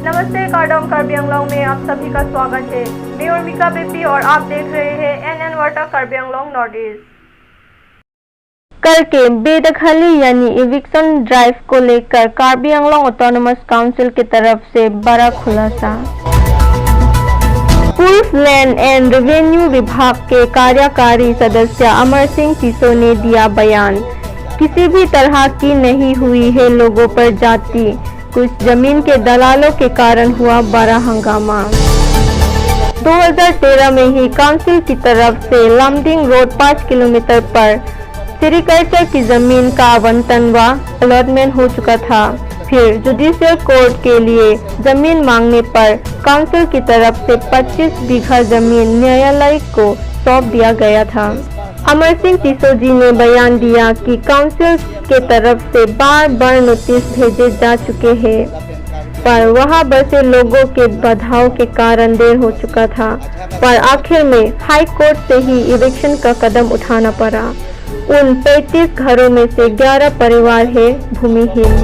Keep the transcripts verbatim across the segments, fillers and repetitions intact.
नमस्ते, Kardom Karbi Anglong में आप सभी का स्वागत है। मैं उर्मिका बेपी और आप देख रहे हैं एनएन वार्ता Karbi Anglong North East। कल के बेदखली यानी इविक्शन ड्राइव को लेकर कार्बी आंगलोंग ऑटोनोमस काउंसिल की तरफ से बड़ा खुलासा। पूर्व लैंड एंड रेवेन्यू विभाग के कार्यकारी सदस्य अमर सिंह टिस्सो ने दिया बयान, किसी भी तरह की नहीं हुई है लोगों पर जाती, कुछ जमीन के दलालों के कारण हुआ बड़ा हंगामा। दो हज़ार तेरह में ही काउंसिल की तरफ से लामडिंग रोड पाँच किलोमीटर पर सेरीकल्चर की जमीन का आवंटन व अलॉटमेंट हो चुका था। फिर जुडिशियल कोर्ट के लिए जमीन मांगने पर काउंसिल की तरफ से पच्चीस बीघा जमीन न्यायालय को सौंप दिया गया था। अमर सिंह टिस्सो जी ने बयान दिया कि काउंसिल के तरफ से बार बार नोटिस भेजे जा चुके हैं, पर वहां बसे लोगों के बाधाओं के कारण देर हो चुका था, पर आखिर में हाई कोर्ट से ही इविक्शन का कदम उठाना पड़ा। उन पैंतीस घरों में से ग्यारह परिवार है भूमिहीन।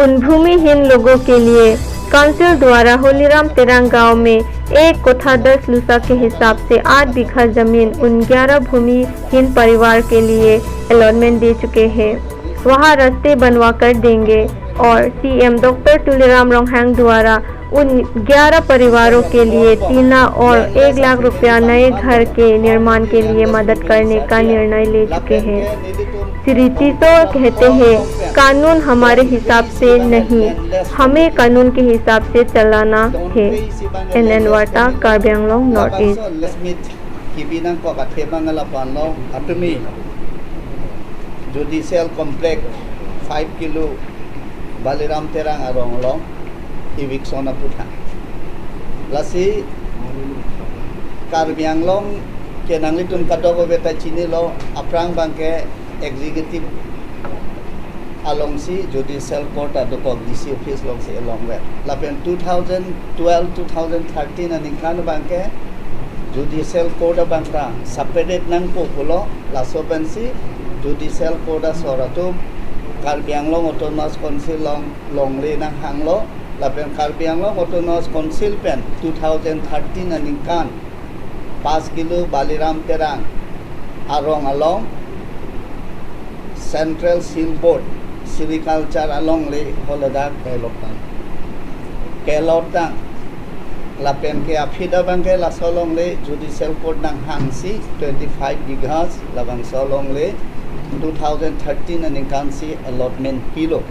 उन भूमिहीन लोगों के लिए काउंसिल द्वारा होलीराम तेरांग गांव में एक कोठा दस लुसा के हिसाब से आठ बीघा जमीन उन ग्यारह भूमिहीन परिवार के लिए अलॉटमेंट दे चुके हैं। वहां रास्ते बनवा कर देंगे और सीएम डॉक्टर तुलीराम रोंगहांग द्वारा उन ग्यारह परिवारों के लिए टीना और एक लाख रुपया नए घर के निर्माण के लिए मदद करने का निर्णय ले चुके हैं। श्री टिस्सो कहते हैं, कानून हमारे हिसाब से नहीं, हमें कानून के हिसाब से चलाना है। एनएन वार्ता, Karbi Anglong, north east. Kibi nangkok athe abang lapu-an lo, atumi judicial complex five kilo Baliram Terang arong along eviction aputhak. Lasi Karbi Anglong ke nanglitum kadokave ta chinilo, aphrang abangke executive alongsi judicial court adokok D C office alongsi along ve. Lapen two thousand twelve, two thousand thirteen aningkan abangke judicial court abang ta separate nangpo pulo, laso pensi judicial court asor atum Karbi Anglong Autonomous Council along longle nanghanglo, lapen Karbi Anglong Autonomous Council pen two thousand thirteen aningkan Pass Kilo Baliram Terang arong along Central Seal Board Sericulture alongle holadak kelotang. Kelotang. Lapen ke aphi abangke laso alongle judicial court nanghangsi twenty-five bighas labangso alongle two thousand thirteen aningkansi allotment pilo.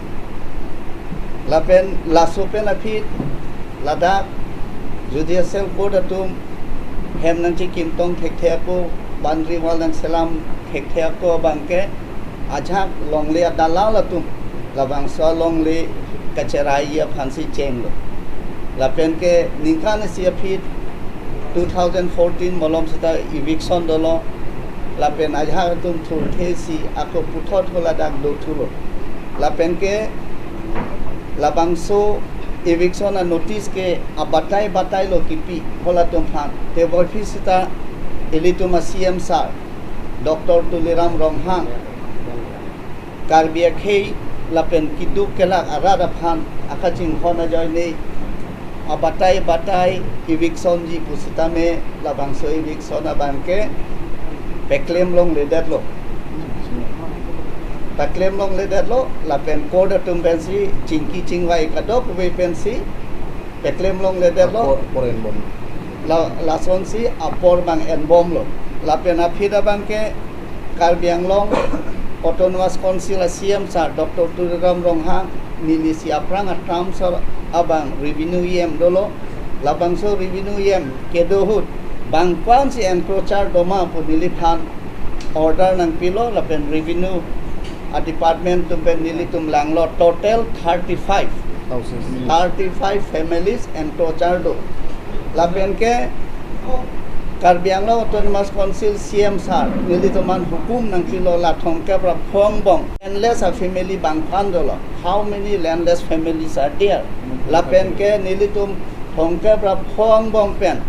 Lapen laso pen aphi ladak judicial court atum hem nangchekimtong thekthe ako, boundary wall nangselam thekthe ako abangke ajahak longle adalal atum labangso alongle kacherai aphansi chenglo. Lapen ke ningkan isi aphi two thousand fourteen malom seta eviction dolo. Lapen ajahak atum thurthesi ako puthot holadak dothulo. Lapen ke labangso eviction anotice ke abatai batai lo kipi halatum aphan. Tebor aphi seta ilitum a-C M sir, Doctor Tuliram Ronghang, Karbi akhei lapen keduk kelak arat aphan akachinghon ajoine abatai batai eviction ji pusitame labangso eviction abangke paklem longledetlo. Paklem longledetlo, lapen court atum pensi chingki chingvai kadokave pensi paklem longledetlo. Apor, apor enbom. La, lasonsi apor abang enbomlo. Lapen aphi abangke Karbi Anglong Autonomous Council a-C M sir Doctor Tuliram Ronghang nelisi aphrang a-term sir abang revenue E M dolo. Labangso revenue E M kedo ahut bangphansi encroacher doma pu neliphan order nangpilo, lapen revenue a-department atum pen nelitum langlo, total thirty-five. Houses. Thirty-five families encroacher do. Lapen ke Karbi Anglong Autonomous Council C M sir nelitum aphan hukum nangpilo, la thomkep ra phongbong landless a-family bangphan dolo. How many landless families are there? Lapen ke nelitum thomkep ra phongbong pen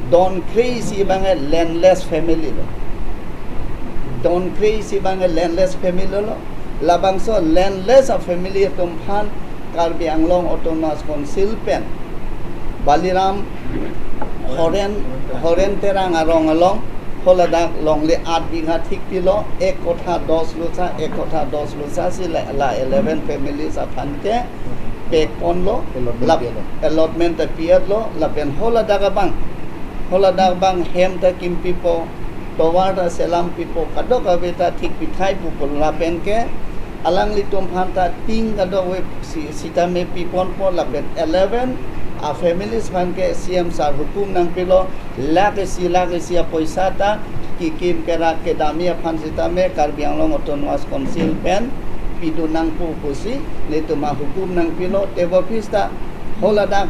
don kre-isi abangke landless family lo. Don kre-isi abangke landless family lo. Labangso landless a-family atum aphan Karbi Anglong Autonomous Council pen Baliram Horen, Horen Terang arong along holadak longle aat bigha thikpilo, ek kotha dos lusa, ek kotha dos lusa si la, la eleven families aphan ke pekponlo, allotment lap-, pi-et lo. Allotment ta pi-et lo, lapen holadak abang, holadak abang hem ta kimpipo, tovar ta selam pipo, kadokave ta thik pithai pupo lapen ke alanglitum aphan ta ting kadokave si, sitame piponpo lapen eleven a families aphan ke C M sir hukum nangpilo, lakh isi, lakh isi apoisa ta kikim kerak kedamji aphan sitame Karbi Anglong Autonomous Council pen pidun nangpo pusi nelitum ahukum nangpilo, tebor phista holadak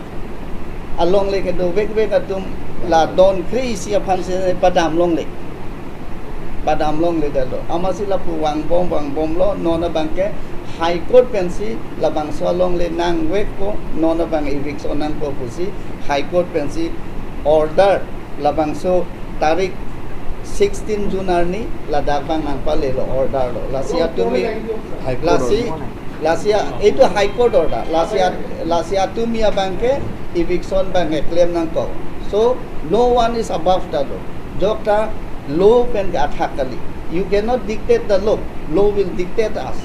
alongle kedovekvek atum la don kre isi aphan si padam longle. Padam longle detlo. Amatsi lapu vangbom vangbomlo, non abang ke High Court pensi labangso alongle nangvekpo, non abang eviction nangpo pusi High Court pensi order labangso tarik sixteen June arni ladak abang nangpalelo order lo. Lasi atumi, High Court lasi, order. Lasi a-, itu High Court order. Lasi at-, lasi atumi abang ke eviction abang ke claim nangkok. So no one is above the law. Jokta law pen ke athak kali. You cannot dictate the law. Law will dictate us.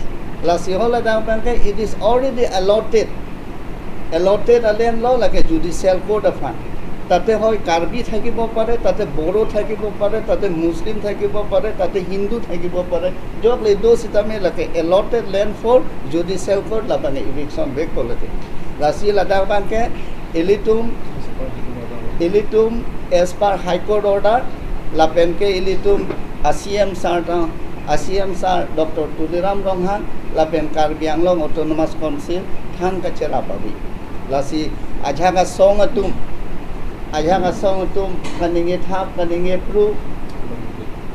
Lasi holadak abang ke it is already allotted. Allotted a land lo lake judicial court aphan. Tate hoi Karbi thakibo pare, tate Boro thakibo pare, tate Muslim thakibo pare, tate Hindu thakibo pare. Jokle do sitame lake allotted land for judicial court labang eviction vekpo lake. Lasi ladak abang ke ilitum, ilitum as per High Court order lapen ke ilitum a C M sir ta, a C M sir Doctor Tuliram Ronghang lapen Karbi Anglong Autonomous Council than kacherap ave. Lasi ajahak asong atum, ajahak asong atum kaningje thap, kaningje phru,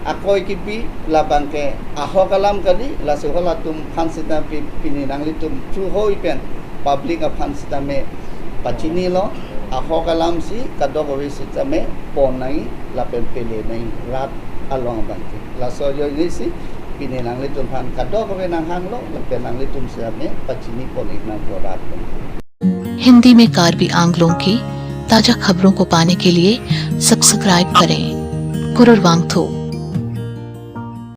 akoi kipi labang ke ahok alam kali. Lasi halatum aphan sitame pi-, pini nanglitum through hoi pen public aphan sitame pachinilo, ahok alam si kadokave sitame pon nangji lapen pele nangji rat along abang ke. Laso ajoine si pini nanglitum aphan kadokave nanghanglo lapen nanglitum sitame pachini pon ik nangpo rat along. Hindi में कार्बी आंगलों की ताजा खबरों को पाने के लिए सब्सक्राइब करें Kururvangthu.